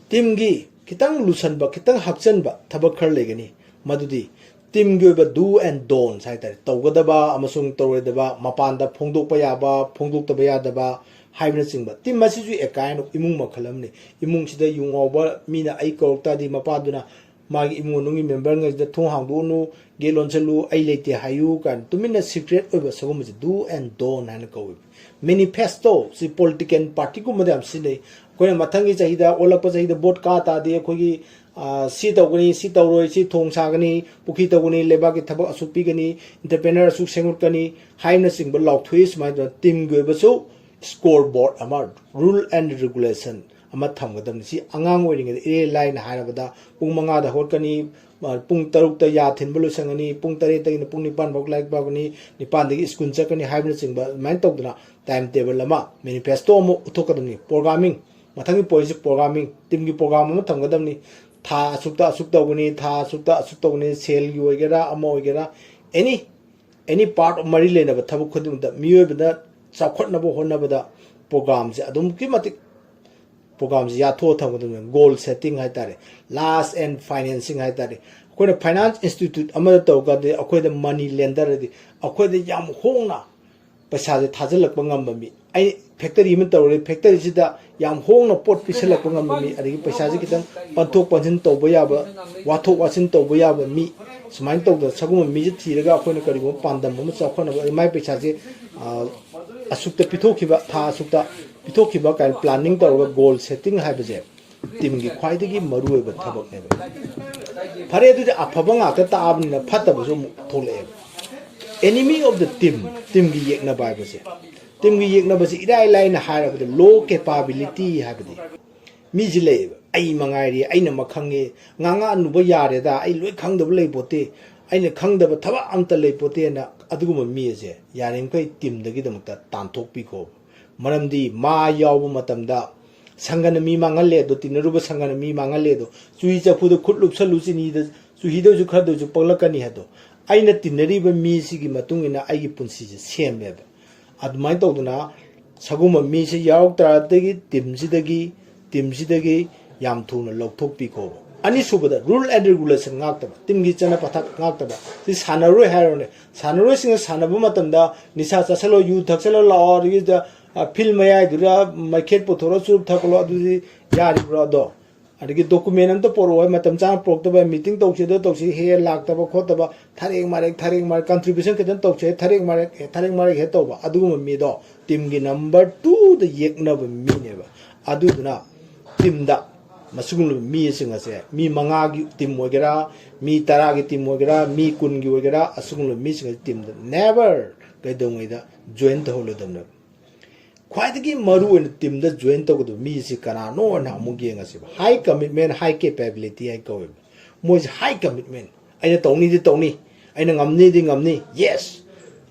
ꯇꯤꯝꯒꯤ ꯈꯤꯇꯪ ꯂꯨꯁꯟꯕ, ꯈꯤꯇꯪ ꯍꯥꯞꯆꯟꯕ ꯊꯕꯛ ꯈꯔ ꯂꯩꯒꯅꯤ꯫ ꯃꯗꯨꯗꯤ ꯇꯤꯝꯒꯤ ꯑꯣꯏꯕ do and don'ts ꯍꯥꯏꯇꯥꯔꯦ, ꯇꯧꯒꯗꯕ ꯑꯃꯁꯨꯡ ꯇꯧꯔꯣꯏꯗꯕ, ꯃꯄꯥꯟꯗ ꯐꯣꯡꯗꯣꯛꯄ ꯌꯥꯕ, ꯐꯣꯡꯗꯣꯛꯇꯕ ꯌꯥꯗꯕ ꯍꯥꯏꯕꯅꯆꯤꯡꯕ꯫ ꯇꯤꯝ ꯑꯁꯤꯁꯨ a kind of ꯏꯃꯨꯡ ꯃꯈꯜ ꯑꯃꯅꯤ꯫ ꯏꯃꯨꯡꯁꯤꯗ ꯌꯨ ꯉꯥꯎꯕ ꯃꯤꯅ ꯑꯩ ꯀꯧꯔꯛ ꯇꯥꯔꯗꯤ, ꯃꯄꯥꯗꯨꯅ ꯃꯥꯒꯤ ꯏꯃꯨꯡ ꯃꯅꯨꯡꯒꯤ memberꯉꯩꯁꯤꯗ "ꯊꯣꯡ ꯍꯥꯡꯗꯣꯛꯎꯅꯨ, gate ꯂꯣꯟꯁꯤꯜꯂꯨ, ꯑꯩ ꯂꯩꯇꯦ" ꯍꯥꯏꯌꯨ ꯀꯥꯏꯅ ꯇꯨꯃꯤꯟꯅ secret ꯑꯣꯏꯕ ꯁꯒꯨꯝꯕꯁꯦ do and don't ꯍꯥꯏꯅ ꯀꯧꯏ꯫ Manifesto ꯁꯤ political partyꯒꯨꯝꯕꯗ ꯌꯥꯝ ꯁꯤꯖꯤꯟꯅꯩ꯫ ꯑꯩꯈꯣꯏꯅ ꯃꯊꯪꯒꯤ ꯆꯍꯤꯗ, ꯑꯣꯜꯂꯛꯄ ꯆꯍꯤꯗ vote ꯀꯥ ꯇꯥꯔꯗꯤ ꯑꯩꯈꯣꯏꯒꯤ, ꯑ, ꯁꯤ ꯇꯧꯒꯅꯤ, ꯁꯤ ꯇꯧꯔꯣꯏ, ꯁꯤ ꯊꯣꯡ ꯁꯥꯒꯅꯤ, ꯄꯨꯈ꯭ꯔꯤ ꯇꯧꯒꯅꯤ, ꯂꯩꯕꯥꯛꯀꯤ ꯊꯕꯛ ꯑꯁꯨꯛ ꯄꯤꯒꯅꯤ, entrepreneur ꯑꯁꯨꯛ ꯁꯦꯝꯒꯠꯀꯅꯤ ꯍꯥꯏꯕꯅꯆꯤꯡꯕ ꯂꯥꯎꯊꯣꯛꯏ꯫ ꯁꯨꯃꯥꯏꯅ ꯇꯧꯗꯅ teamꯒꯤ ꯑꯣꯏꯕꯁꯨ scoreboard ꯑꯃ, rule and regulation ꯑꯃ ꯊꯝꯒꯗꯕꯅꯤ꯫ ꯁꯤ ꯑꯉꯥꯡ ꯑꯣꯏꯔꯤꯉꯩꯗ ꯏꯔꯦ ꯂꯥꯏꯅ ꯍꯥꯏꯔꯕꯗ ꯄꯨꯡ ꯃꯉꯥꯗ ꯍꯧꯒꯠꯀꯅꯤ, ꯄꯨꯡ ꯇꯔꯨꯛꯇ ꯌꯥ ꯊꯤꯟꯕ ꯂꯣꯏꯁꯟꯒꯅꯤ, ꯄꯨꯡ ꯇꯔꯦꯠꯇꯒꯤꯅ ꯄꯨꯡ ꯅꯤꯄꯥꯟ ꯐꯥꯎ ꯂꯥꯏꯔꯤꯛ ꯄꯥꯒꯅꯤ, ꯅꯤꯄꯥꯟꯗꯒꯤ school ꯆꯠꯀꯅꯤ ꯍꯥꯏꯕꯅꯆꯤꯡꯕ ꯑꯗꯨꯃꯥꯏꯅ ꯇꯧꯗꯅ time table ꯑꯃ, manifesto ꯑꯃ ꯎꯠꯊꯣꯛꯀꯗꯕꯅꯤ꯫ Programming, ꯃꯊꯪꯒꯤ pointꯁꯤ programming, teamꯒꯤ program ꯑꯃ ꯊꯝꯒꯗꯕꯅꯤ꯫ ꯊꯥ ꯑꯁꯨꯛꯇ ꯑꯁꯨꯛ ꯇꯧꯒꯅꯤ, ꯊꯥ ꯑꯁꯨꯛꯇ ꯑꯁꯨꯛ ꯇꯧꯒꯅꯤ, saleꯒꯤ ꯑꯣꯏꯒꯦꯔꯥ ꯑꯃ ꯑꯣꯏꯒꯦꯔꯥ, any, any part of ꯃꯔꯤ ꯂꯩꯅꯕ ꯊꯕꯛ ꯈꯨꯗꯤꯡꯃꯛꯇ ꯃꯤꯑꯣꯏꯕꯗ ꯆꯥꯎꯈꯠꯅꯕ ꯍꯣꯠꯅꯕꯗ programꯁꯦ ꯑꯗꯨꯛꯀꯤ ꯃꯇꯤꯛ programꯁꯦ ꯌꯥꯊꯣꯛꯑ ꯊꯝꯒꯗꯕꯅꯤ꯫ Goal setting ꯍꯥꯏꯇꯥꯔꯦ, last and financing ꯍꯥꯏꯇꯥꯔꯦ꯫ ꯑꯩꯈꯣꯏꯅ finance institute ꯑꯃꯗ ꯇꯧꯔꯀꯥꯟꯗ ꯑꯩꯈꯣꯏꯗ money lender ꯍꯥꯏꯗꯤ ꯑꯩꯈꯣꯏꯗ ꯌꯥꯝ ꯍꯣꯡꯅ ꯄꯩꯁꯥꯁꯦ ꯊꯥꯖꯤꯜꯂꯛꯄ ꯉꯝꯕ ꯃꯤ꯫ ꯑꯩ factory ꯑꯃ ꯇꯧꯔꯦ, factoryꯁꯤꯗ ꯌꯥꯝ ꯍꯣꯡꯅ ꯄꯣꯠ ꯄꯤꯁꯜꯂꯛꯄ ꯉꯝꯕ ꯃꯤ, ꯑꯗꯒꯤ ꯄꯩꯁꯥꯁꯦ ꯈꯤꯇꯪ ꯄꯟꯊꯣꯛ ꯄꯟꯁꯤꯟ ꯇꯧꯕ ꯌꯥꯕ, ꯋꯥꯊꯣꯛ ꯋꯥꯁꯤꯟ ꯇꯧꯕ ꯌꯥꯕ ꯃꯤ, ꯁꯨꯃꯥꯏꯅ ꯇꯧꯗꯅ ꯁꯒꯨꯝꯕ ꯃꯤꯁꯦ ꯊꯤꯔꯒ ꯑꯩꯈꯣꯏꯅ ꯀꯔꯤꯒꯨꯝꯕ ꯄꯥꯟꯗꯝ ꯑꯃ ꯆꯥꯎꯈꯠꯅꯕ, ꯃꯥꯏ ꯄꯩꯁꯥꯁꯦ, ꯑ, ꯑꯁꯨꯛꯇ ꯄꯤꯊꯣꯛꯈꯤꯕ, ꯊꯥ ꯑꯁꯨꯛꯇ ꯄꯤꯊꯣꯛꯈꯤꯕ ꯀꯥꯏꯅ planning ꯇꯧꯔꯒ goal setting ꯍꯥꯏꯕꯁꯦ teamꯒꯤ ꯈ꯭ꯋꯥꯏꯗꯒꯤ ꯃꯔꯨꯑꯣꯏꯕ ꯊꯕꯛꯅꯦꯕ꯫ ꯐꯔꯦ, ꯑꯗꯨꯗꯤ ꯑꯐꯕ ꯉꯥꯛꯇ ꯇꯥꯛꯑꯕꯅꯤꯅ ꯐꯠꯇꯕꯁꯨ ꯑꯃꯨꯛ ꯊꯣꯛꯂꯛꯑꯦꯕ꯫ Enemy of the team, teamꯒꯤ ꯌꯦꯛꯅꯕ ꯍꯥꯏꯕꯁꯦ, teamꯒꯤ ꯌꯦꯛꯅꯕꯁꯦ ꯏꯔꯥꯏ ꯂꯥꯏꯅ ꯍꯥꯏꯔꯕꯗ low capability ꯍꯥꯏꯕꯗꯤ ꯃꯤꯁꯤ ꯂꯩꯌꯦꯕ, "ꯑꯩ ꯃꯉꯥꯏꯔꯦ, ꯑꯩꯅ ꯃꯈꯪꯉꯦ, ꯉꯥꯡꯉꯛꯑꯅꯨꯕ ꯌꯥꯔꯦꯗ, ꯑꯩ ꯂꯣꯏ ꯈꯪꯗꯕ ꯂꯩꯄꯣꯠꯇꯦ, ꯑꯩꯅ ꯈꯪꯗꯕ ꯊꯕꯛ ꯑꯝꯇ ꯂꯩꯄꯣꯠꯇꯦꯅ" ꯑꯗꯨꯒꯨꯝꯕ ꯃꯤ ꯑꯁꯦ ꯌꯥꯔꯤꯃꯈꯩ teamꯗꯒꯤꯗꯃꯛꯇ ꯇꯥꯟꯊꯣꯛꯄꯤꯈꯣꯕ꯫ ꯃꯔꯝꯗꯤ ꯃꯥ ꯌꯥꯎꯕ ꯃꯇꯝꯗ ꯁꯪꯒꯅ ꯃꯤ ꯃꯥꯡꯍꯜꯂꯦ ꯑꯗꯣ, ꯇꯤꯟꯅꯔꯨꯕ ꯁꯪꯒꯅ ꯃꯤ ꯃꯥꯡꯍꯜꯂꯦ ꯑꯗꯣ, ꯆꯨꯍꯤ ꯆꯐꯨꯗ ꯈꯨꯠ ꯂꯨꯞꯁꯜꯂꯨ, ꯆꯤꯅꯤꯗ, ꯆꯨꯍꯤꯗ ꯑꯣꯏꯁꯨ ꯈꯔꯗ ꯑꯣꯏꯁꯨ ꯄꯛꯂꯛꯀꯅꯤ ꯍꯥꯏꯗꯣ, ꯑꯩꯅ ꯇꯤꯟꯅꯔꯤꯕ ꯃꯤꯁꯤꯒꯤ ꯃꯇꯨꯡ ꯏꯟꯅ ꯑꯩꯒꯤ ꯄꯨꯟꯁꯤꯁꯦ ꯁꯦꯝꯃꯦꯕ꯫ ꯑꯗꯨꯃꯥꯏꯅ ꯇꯧꯗꯅ ꯁꯒꯨꯝꯕ ꯃꯤꯁꯦ ꯌꯥꯎꯔꯛ ꯇꯥꯔꯗꯤ teamꯁꯤꯗꯒꯤ, teamꯁꯤꯗꯒꯤ ꯌꯥꯝ ꯊꯨꯅ ꯂꯧꯊꯣꯛꯄꯤꯈꯣꯕ꯫ ꯑꯅꯤꯁꯨꯕꯗ, rule and regulation ꯉꯥꯛꯇꯕ, teamꯒꯤ ꯆꯠꯅ ꯄꯊꯥꯞ ꯉꯥꯛꯇꯕ꯫ ꯁꯤ ꯁꯥꯟꯅꯔꯣꯏ ꯍꯥꯏꯔꯣꯅꯦ, ꯁꯥꯟꯅꯔꯣꯏꯁꯤꯡꯅ ꯁꯥꯟꯅꯕ ꯃꯇꯝꯗ ꯅꯤꯁꯥ ꯆꯥꯁꯤꯜꯂꯣ, ꯌꯨ ꯊꯛꯆꯜꯂꯣ ꯂꯥꯛꯑꯣ, ꯑꯗꯒꯤ, ꯑ, field ꯃꯌꯥꯏꯗꯨꯗ ꯃꯩꯈꯦꯠ ꯄꯨꯊꯣꯔꯒ ꯆꯨꯔꯨꯞ ꯊꯛꯂꯣ, ꯑꯗꯨꯗꯤ ꯌꯥꯔꯤꯕ꯭ꯔꯣ? ꯑꯗꯣ ꯑꯗꯒꯤ document ꯑꯝꯇ ꯄꯣꯔꯛꯑꯣ ꯍꯥꯏ, ꯃꯇꯝ ꯆꯥꯅ ꯄꯣꯔꯛꯇꯕ, meeting ꯇꯧꯁꯦ ꯑꯗꯨ ꯇꯧꯁꯦ ꯍꯦꯛ ꯂꯥꯛꯇꯕ ꯈꯣꯠꯇꯕ, ꯊꯥꯔꯦꯛ ꯃꯥꯔꯦꯛ ꯊꯥꯔꯦꯛ ꯃꯥꯔꯦꯛ, contribution ꯈꯤꯇꯪ ꯇꯧꯁꯦ ꯊꯥꯔꯦꯛ ꯃꯥꯔꯦꯛ ꯑꯦ, ꯊꯥꯔꯦꯛ ꯃꯥꯔꯦꯛ ꯍꯦꯛ ꯇꯧꯕ, ꯑꯗꯨꯒꯨꯝꯕ ꯃꯤꯗꯣ teamꯒꯤ number twoꯗ ꯌꯦꯛꯅꯕ ꯃꯤꯅꯦꯕ꯫ ꯑꯗꯨꯗꯨꯅ teamꯗ ꯃꯁꯤꯒꯨꯝꯂꯕ ꯃꯤꯁꯤꯡ ꯑꯁꯦ, ꯃꯤ ꯃꯉꯥꯒꯤ team ꯑꯣꯏꯒꯦꯔꯥ, ꯃꯤ ꯇꯔꯥꯒꯤ team ꯑꯣꯏꯒꯦꯔꯥ, ꯃꯤ ꯀꯨꯟꯒꯤ ꯑꯣꯏꯒꯦꯔꯥ, ꯑꯁꯤꯒꯨꯝꯂꯕ ꯃꯤꯁꯤꯡ ꯑꯁꯤ teamꯗ never ꯀꯩꯗꯧꯉꯩꯗ join ꯇꯧꯍꯜꯂꯣꯏꯗꯕꯅꯦꯕ꯫ ꯈ꯭ꯋꯥꯏꯗꯒꯤ ꯃꯔꯨ ꯑꯣꯏꯅ teamꯗ join ꯇꯧꯒꯗꯕ ꯃꯤꯁꯤ ꯀꯅꯥꯅꯣ ꯍꯥꯏꯅ ꯑꯃꯨꯛ ꯌꯦꯡꯉꯁꯦꯕ꯫ High commitment, high capability ꯍꯥꯏꯅ ꯀꯧꯋꯦꯕ꯫ ꯃꯣꯏꯁꯦ high commitment, "ꯑꯩꯅ ꯇꯧꯅꯤꯗꯤ ꯇꯧꯅꯤ, ꯑꯩꯅ ꯉꯝꯅꯤꯗꯤ ꯉꯝꯅꯤ, yes,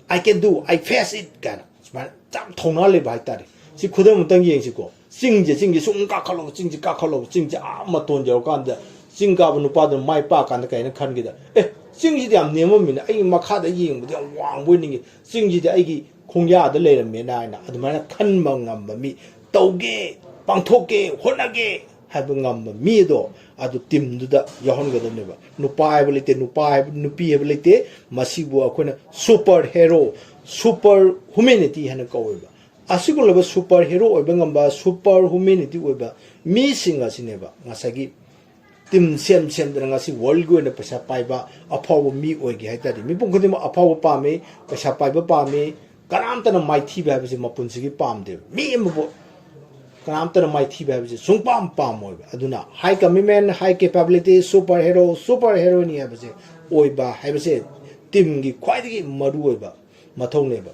I can do, I face it" ꯀꯥꯏꯅ ꯁꯨꯃꯥꯏꯅ ꯌꯥꯝ ꯊꯧꯅꯥ ꯂꯩꯕ ꯍꯥꯏꯇꯥꯔꯦ꯫ ꯁꯤ ꯈꯨꯗꯝ ꯑꯃꯇꯪ ꯌꯦꯡꯁꯤꯀꯣ꯫ ꯆꯤꯡꯁꯦ, ꯆꯤꯡꯁꯦ ꯁꯨꯝ ꯀꯥꯈꯠꯂꯣ, ꯆꯤꯡꯁꯦ ꯀꯥꯈꯠꯂꯣ, ꯆꯤꯡꯁꯦ ꯑꯥ ꯃꯇꯣꯟ ꯌꯧꯔꯀꯥꯟꯗ ꯆꯤꯡ ꯀꯥꯕ ꯅꯨꯄꯥꯗꯨꯅ ꯃꯥꯏ ꯄꯥꯛꯀꯥꯟꯗ ꯀꯩꯅ ꯈꯟꯒꯦꯗ, "ꯑꯦ, ꯆꯤꯡꯁꯤꯗꯤ ꯌꯥꯝ ꯅꯦꯝꯃꯝꯃꯤꯅ ꯑꯩ ꯃꯈꯥꯗ ꯌꯦꯡꯕꯗ ꯌꯥꯝ ꯋꯥꯡꯕ ꯑꯣꯏꯅꯤꯡꯉꯤ, ꯆꯤꯡꯁꯤꯗꯤ ꯑꯩꯒꯤ ꯈꯣꯡꯌꯥꯗ ꯂꯩꯔꯝꯃꯦꯅ" ꯍꯥꯏꯅ ꯑꯗꯨꯃꯥꯏꯅ ꯈꯟꯕ ꯉꯝꯕ ꯃꯤ, "ꯇꯧꯒꯦ, ꯄꯥꯡꯊꯣꯛꯀꯦ, ꯍꯣꯠꯅꯒꯦ" ꯍꯥꯏꯕ ꯉꯝꯕ ꯃꯤ ꯑꯗꯣ, ꯑꯗꯨ teamꯗꯨꯗ ꯌꯥꯎꯍꯟꯒꯗꯕꯅꯦꯕ꯫ ꯅꯨꯄꯥ ꯍꯥꯏꯕ ꯂꯩꯇꯦ, ꯅꯨꯄꯥ ꯍꯥꯏꯕ, ꯅꯨꯄꯤ ꯍꯥꯏꯕ ꯂꯩꯇꯦ꯫ ꯃꯁꯤꯕꯨ ꯑꯩꯈꯣꯏꯅ super hero, super humanity ꯍꯥꯏꯅ ꯀꯧꯋꯦꯕ꯫ ꯑꯁꯤꯒꯨꯝꯂꯕ super hero ꯑꯣꯏꯕ ꯉꯝꯕ, super humanity ꯑꯣꯏꯕ ꯃꯤꯁꯤꯡ ꯑꯁꯤꯅꯦꯕ ꯉꯁꯥꯏꯒꯤ team ꯁꯦꯝ ꯁꯦꯝꯗꯅ ꯉꯁꯤ worldꯒꯤ ꯑꯣꯏꯅ ꯄꯩꯁꯥ ꯄꯥꯏꯕ ꯑꯐꯥꯎꯕ ꯃꯤ ꯑꯣꯏꯒꯦ ꯍꯥꯏ ꯇꯥꯔꯗꯤ, ꯃꯤꯄꯨꯝ ꯈꯨꯗꯤꯡꯃꯛ ꯑꯐꯥꯎꯕ ꯄꯥꯝꯃꯤ, ꯄꯩꯁꯥ ꯄꯥꯏꯕ ꯄꯥꯝꯃꯤ, ꯀꯅꯥꯝꯇꯅ ꯃꯥꯏꯊꯤꯕ ꯍꯥꯏꯕꯁꯤ ꯃꯄꯨꯟꯁꯤꯒꯤ ꯄꯥꯝꯗꯦꯕ꯫ ꯃꯤ ꯑꯃꯕꯨ ꯀꯅꯥꯝꯇꯅ ꯃꯥꯏꯊꯤꯕ ꯍꯥꯏꯕꯁꯤ ꯁꯨꯡꯄꯥꯝ ꯄꯥꯝꯃꯣꯏꯕ꯫ ꯑꯗꯨꯅ high commitment, high capability, super hero, super heroine ꯍꯥꯏꯕꯁꯦ ꯑꯣꯏꯕ ꯍꯥꯏꯕꯁꯦ teamꯒꯤ ꯈ꯭ꯋꯥꯏꯗꯒꯤ ꯃꯔꯨꯑꯣꯏꯕ ꯃꯊꯧꯅꯦꯕ꯫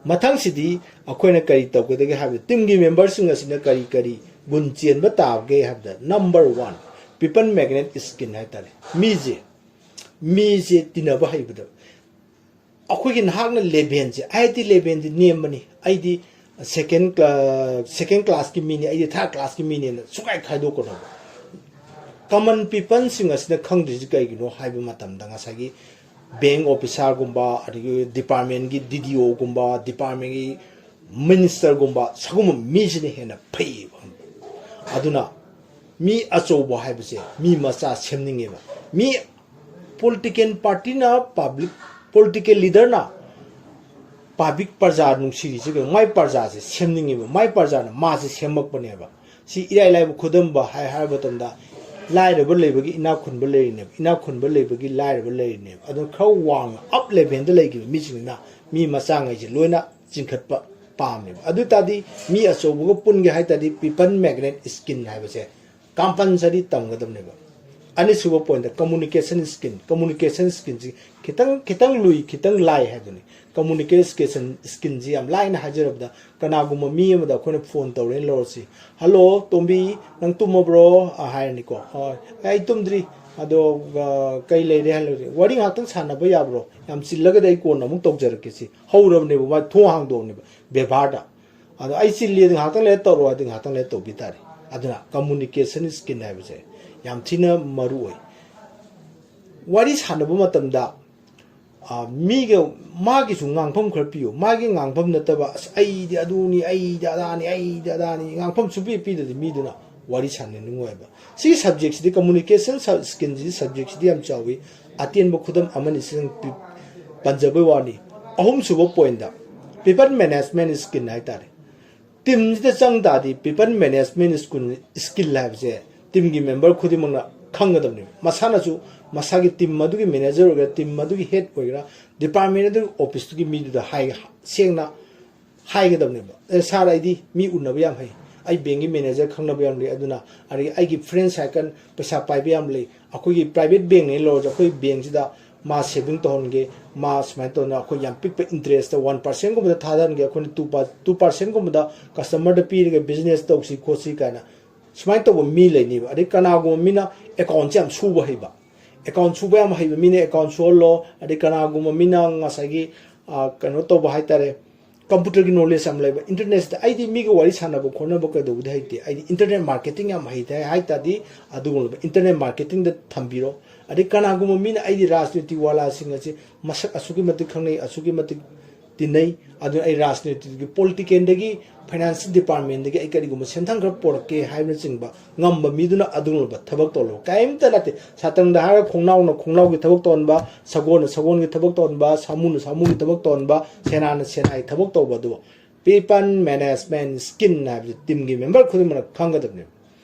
ꯃꯊꯪꯁꯤꯗꯤ ꯑꯩꯈꯣꯏꯅ ꯀꯔꯤ ꯇꯧꯒꯗꯒꯦ ꯍꯥꯏꯕꯗ, teamꯒꯤ memberꯁꯤꯡ ꯑꯁꯤꯅ ꯀꯔꯤ ꯀꯔꯤ ꯒꯨꯟ ꯆꯦꯟꯕ ꯇꯥꯕꯒꯦ ꯍꯥꯏꯕꯗ, number one, people magnet skin ꯍꯥꯏꯇꯥꯔꯦ꯫ ꯃꯤꯁꯦ, ꯃꯤꯁꯦ ꯇꯤꯟꯅꯕ ꯍꯩꯕꯗ, ꯑꯩꯈꯣꯏꯒꯤ ꯅꯍꯥꯛꯅ levelꯁꯦ, ꯑꯩꯗꯤ levelꯗꯤ ꯅꯦꯝꯕꯅꯤ, ꯑꯩꯗꯤ second cla-, second classꯀꯤ ꯃꯤꯅꯤ, ꯑꯩꯗꯤ third classꯀꯤ ꯃꯤꯅꯦꯅ ꯁꯨꯡꯈꯥꯏ ꯈꯥꯏꯗꯣꯛꯀꯅꯣꯕ꯫ Common peopleꯁꯤꯡ ꯑꯁꯤꯅ ꯈꯪꯗ꯭ꯔꯤꯁꯤ ꯀꯩꯒꯤꯅꯣ ꯍꯥꯏꯕ ꯃꯇꯝꯗ, ꯉꯁꯥꯏꯒꯤ bank officerꯒꯨꯝꯕ, ꯑꯗꯒꯤ departmentꯀꯤ D D Oꯒꯨꯝꯕ, departmentꯀꯤ ministerꯒꯨꯝꯕ, ꯁꯒꯨꯝꯕ ꯃꯤꯁꯤꯅ ꯍꯦꯟꯅ ꯐꯩꯌꯦꯕ꯫ ꯑꯗꯨꯅ ꯃꯤ ꯑꯆꯧꯕ ꯍꯥꯏꯕꯁꯦ ꯃꯤ ꯃꯆꯥ ꯁꯦꯝꯅꯤꯡꯉꯦꯕ꯫ ꯃꯤ political partyꯅ, public political leaderꯅ public ꯄ꯭ꯔꯖꯥ ꯅꯨꯡꯁꯤꯔꯤꯁꯦ ꯀꯩꯅꯣ? ꯃꯥꯏ ꯄ꯭ꯔꯖꯥꯁꯦ ꯁꯦꯝꯅꯤꯡꯉꯦꯕ, ꯃꯥꯏ ꯄ꯭ꯔꯖꯥꯅ ꯃꯥꯁꯦ ꯁꯦꯝꯃꯛꯄꯅꯦꯕ꯫ ꯁꯤ ꯏꯔꯥꯏ ꯂꯥꯏꯕ ꯈꯨꯗꯝꯕ ꯍꯥꯏ ꯍꯥꯏꯕ ꯃꯇꯝꯗ, ꯂꯥꯏꯔꯕ ꯂꯩꯕꯒꯤ ꯏꯅꯥꯛ ꯈꯨꯟꯕ ꯂꯩꯔꯤꯅꯦꯕ, ꯏꯅꯥꯛ ꯈꯨꯟꯕ ꯂꯩꯕꯒꯤ ꯂꯥꯏꯔꯕ ꯂꯩꯔꯤꯅꯦꯕ꯫ ꯑꯗꯨꯅ ꯈꯔ ꯋꯥꯡꯅ, ꯑꯞ ꯂꯦꯚꯦꯜꯗ ꯂꯩꯈꯤꯕ ꯃꯤꯁꯤꯡꯁꯤꯅ ꯃꯤ ꯃꯆꯥꯉꯩꯁꯦ ꯂꯣꯏꯅ ꯆꯤꯡꯈꯠꯄ ꯄꯥꯝꯃꯦꯕ꯫ ꯑꯗꯨ ꯇꯥꯔꯗꯤ ꯃꯤ ꯑꯆꯧꯕꯒ ꯄꯨꯟꯒꯦ ꯍꯥꯏ ꯇꯥꯔꯗꯤ people magnet skill ꯍꯥꯏꯕꯁꯦ compulsory ꯇꯝꯒꯗꯕꯅꯦꯕ꯫ ꯑꯅꯤꯁꯨꯕ ꯄꯣꯏꯟꯠꯇ communication skill, communication skillꯁꯤ ꯈꯤꯇꯪ ꯈꯤꯇꯪ ꯂꯨꯏ, ꯈꯤꯇꯪ ꯂꯥꯏ ꯍꯥꯏꯗꯨꯅꯤ꯫ Communication skillꯁꯤ ꯌꯥꯝ ꯂꯥꯏꯅ ꯍꯥꯏꯖꯔꯕꯗ, ꯀꯅꯥꯒꯨꯝꯕ ꯃꯤ ꯑꯃꯗ ꯑꯩꯈꯣꯏꯅ ꯐꯣꯟ ꯇꯧꯔꯦꯅ ꯂꯧꯔꯁꯤ, "ꯍꯜꯂꯣ ꯇꯣꯝꯕꯤ, ꯅꯪ ꯇꯨꯝꯃꯕ꯭ꯔꯣ?" ꯑ, ꯍꯥꯏꯔꯅꯤꯀꯣ꯫ "ꯍꯣꯏ, ꯑꯩ ꯇꯨꯝꯗ꯭ꯔꯤ, ꯑꯗꯣ, ꯑ, ꯀꯩ ꯂꯩꯔꯦ?" ꯍꯥꯏꯔꯗꯤ, "ꯋꯥꯔꯤ ꯉꯥꯛꯇꯪ ꯁꯥꯟꯅꯕ ꯌꯥꯕ꯭ꯔꯣ? ꯌꯥꯝ ꯆꯤꯜꯂꯒꯗꯤ ꯑꯩ ꯀꯣꯟꯅ ꯑꯃꯨꯛ ꯇꯧꯖꯔꯛꯀꯦ" ꯁꯤ ꯍꯧꯔꯕꯅꯦꯕ, ꯃꯥ ꯊꯣꯡ ꯍꯥꯡꯗꯣꯛꯑꯕꯅꯦꯕ ꯕꯦꯕꯥꯔꯗ꯫ ꯑꯗꯣ "ꯑꯩ ꯆꯤꯜꯂꯤ, ꯑꯗꯨ ꯉꯥꯏꯍꯥꯛꯇꯪ ꯂꯩꯔ ꯇꯧꯔꯛꯑꯣ" ꯍꯥꯏꯗꯤ ꯉꯥꯏꯍꯥꯛꯇꯪ ꯂꯩꯔ ꯇꯧꯕꯤ ꯇꯥꯔꯦ꯫ ꯑꯗꯨꯅ communication skill ꯍꯥꯏꯕꯁꯦ ꯌꯥꯝ ꯊꯤꯅ ꯃꯔꯨ ꯑꯣꯏ꯫ ꯋꯥꯔꯤ ꯁꯥꯟꯅꯕ ꯃꯇꯝꯗ, ꯑ, ꯃꯤꯒ, ꯃꯥꯒꯤꯁꯨ ꯉꯥꯡꯐꯝ ꯈꯔ ꯄꯤꯌꯨ꯫ ꯃꯥꯒꯤ ꯉꯥꯡꯐꯝ ꯅꯠꯇꯕ, "ꯑꯁ, ꯑꯩꯗꯤ ꯑꯗꯨꯅꯤ, ꯑꯩꯗꯤ ꯑꯗꯥꯅꯤ, ꯑꯩꯗꯤ ꯑꯗꯥꯅꯤ", ꯉꯥꯡꯐꯝ ꯁꯨꯄꯤ ꯄꯤꯗ꯭ꯔꯗꯤ ꯃꯤꯗꯨꯅ ꯋꯥꯔꯤ ꯁꯥꯟꯅꯅꯤꯡꯉꯣꯏꯕ꯫ ꯁꯤꯒꯤ subjectꯁꯤꯗꯤ, communication skill ꯁꯤꯗꯤ, subjectꯁꯤꯗꯤ ꯌꯥꯝ ꯆꯥꯎꯋꯤ꯫ ꯑꯇꯦꯟꯕ ꯈꯨꯗꯝ ꯑꯃꯅꯤ ꯁꯤꯗꯪ ꯄꯤ-, ꯄꯟꯖꯕꯩ ꯋꯥꯅꯤ꯫ ꯑꯍꯨꯝꯁꯨꯕ ꯄꯣꯏꯟꯠꯇ, people management skill ꯍꯥꯏꯇꯥꯔꯦ꯫ Teamꯁꯤꯗ ꯆꯪ ꯇꯥꯔꯗꯤ people management skill, skill ꯍꯥꯏꯕꯁꯦ teamꯒꯤ member ꯈꯨꯗꯤꯡꯃꯛꯅ ꯈꯪꯒꯗꯕꯅꯦꯕ꯫ ꯃꯁꯥꯅꯁꯨ ꯃꯁꯥꯒꯤ team ꯑꯗꯨꯒꯤ manager ꯑꯣꯏꯒꯦꯔꯥ, team ꯑꯗꯨꯒꯤ head ꯑꯣꯏꯒꯦꯔꯥ, department ꯑꯗꯨꯒꯤ officeꯇꯨꯒꯤ ꯃꯤꯗꯨꯗ ꯍꯥꯏ-, ꯁꯦꯡꯅ ꯍꯥꯏꯒꯗꯕꯅꯦꯕ, "ꯑꯦ, sir, ꯑꯩꯗꯤ ꯃꯤ ꯎꯅꯕ ꯌꯥꯝ ꯍꯩ, ꯑꯩ bankꯀꯤ manager ꯈꯪꯅꯕ ꯌꯥꯝ ꯂꯩ, ꯑꯗꯨꯅ, ꯑꯗꯒꯤ ꯑꯩꯒꯤ friend circle ꯄꯩꯁꯥ ꯄꯥꯏꯕ ꯌꯥꯝ ꯂꯩ, ꯑꯩꯈꯣꯏꯒꯤ private bankꯅꯦ ꯂꯧꯔꯁꯨ, ꯑꯩꯈꯣꯏ bankꯁꯤꯗ ꯃꯥ saving ꯇꯧꯍꯟꯒꯦ, ꯃꯥ ꯁꯨꯃꯥꯏꯅ ꯇꯧꯗꯅ ꯑꯩꯈꯣꯏ ꯌꯥꯝ ꯄꯤꯛꯄ interestꯇ one percentꯀꯨꯝꯕꯗ ꯊꯥꯗꯍꯟꯒꯦ, ꯑꯩꯈꯣꯏꯅ two per-, two percentꯀꯨꯝꯕꯗ customerꯗ ꯄꯤꯔꯒ business ꯇꯧꯁꯤ ꯈꯣꯠꯁꯤ" ꯀꯥꯏꯅ ꯁꯨꯃꯥꯏꯅ ꯇꯧꯕ ꯃꯤ ꯂꯩꯅꯤꯕ꯫ ꯑꯗꯩ ꯀꯅꯥꯒꯨꯝꯕ ꯃꯤꯅ accountꯁꯦ ꯌꯥꯝ ꯁꯨꯕ ꯍꯩꯕ, account ꯁꯨꯕ ꯌꯥꯝ ꯍꯩꯕ ꯃꯤꯅ account ꯁꯨꯍꯜꯂꯣ꯫ ꯑꯗꯩ ꯀꯅꯥꯒꯨꯝꯕ ꯃꯤꯅ ꯉꯁꯥꯏꯒꯤ, ꯑ, ꯀꯩꯅꯣ ꯇꯧꯕ ꯍꯥꯏꯇꯥꯔꯦ, computerꯒꯤ knowledge ꯌꯥꯝ ꯂꯩꯕ, internetꯇ, "ꯑꯩꯗꯤ ꯃꯤꯒ ꯋꯥꯔꯤ ꯁꯥꯟꯅꯕ ꯈꯣꯠꯅꯕ ꯀꯩꯗꯧꯕꯗꯤ ꯍꯩꯇꯦ, ꯑꯩꯗꯤ internet marketing ꯌꯥꯝ ꯍꯩꯇꯦ" ꯍꯥꯏ ꯇꯥꯔꯗꯤ, ꯑꯗꯨꯒꯨꯝꯂꯕ internet marketingꯗ ꯊꯝꯕꯤꯔꯣ꯫ ꯑꯗꯩ ꯀꯅꯥꯒꯨꯝꯕ ꯃꯤꯅ "ꯑꯩꯗꯤ ꯔꯥꯖꯅꯤꯇꯤ ꯋꯥꯂꯥꯁꯤꯡ ꯑꯁꯤ ꯃꯁꯛ ꯑꯁꯨꯛꯀꯤ ꯃꯇꯤꯛ ꯈꯪꯅꯩ, ꯑꯁꯨꯛꯀꯤ ꯃꯇꯤꯛ ꯇꯤꯟꯅꯩ, ꯑꯗꯨꯅ ꯑꯩ ꯔꯥꯖꯅꯤꯇꯤꯒꯤ, politicalꯗꯒꯤ, finance departmentꯇꯒꯤ ꯑꯩ ꯀꯔꯤꯒꯨꯝꯕ ꯁꯦꯟꯊꯪ ꯈꯔ ꯄꯨꯔꯛꯀꯦ" ꯍꯥꯏꯕꯅꯆꯤꯡꯕ ꯉꯝꯕ ꯃꯤꯗꯨꯅ ꯑꯗꯨꯒꯨꯝꯂꯕ ꯊꯕꯛ ꯇꯧꯍꯜꯂꯣ꯫ ꯀꯔꯤꯝꯇ ꯅꯠꯇꯦ, ꯁꯥꯇ꯭ꯔꯪꯗ ꯍꯥꯏꯔꯒ ꯈꯣꯡꯅꯥꯎꯅ ꯈꯣꯡꯅꯥꯎꯒꯤ ꯊꯕꯛ ꯇꯧꯍꯟꯕ, ꯁꯒꯣꯜꯅ ꯁꯒꯣꯜꯒꯤ ꯊꯕꯛ ꯇꯧꯍꯟꯕ, ꯁꯥꯃꯨꯅ ꯁꯥꯃꯨꯒꯤ ꯊꯕꯛ ꯇꯧꯍꯟꯕ, ꯁꯦꯅꯥꯅ ꯁꯦꯅꯥꯒꯤ ꯊꯕꯛ ꯇꯧꯕ ꯑꯗꯨ People management skill ꯍꯥꯏꯕꯁꯤ teamꯒꯤ member ꯈꯨꯗꯤꯡꯃꯛꯅ ꯈꯪꯒꯗꯕꯅꯦꯕ꯫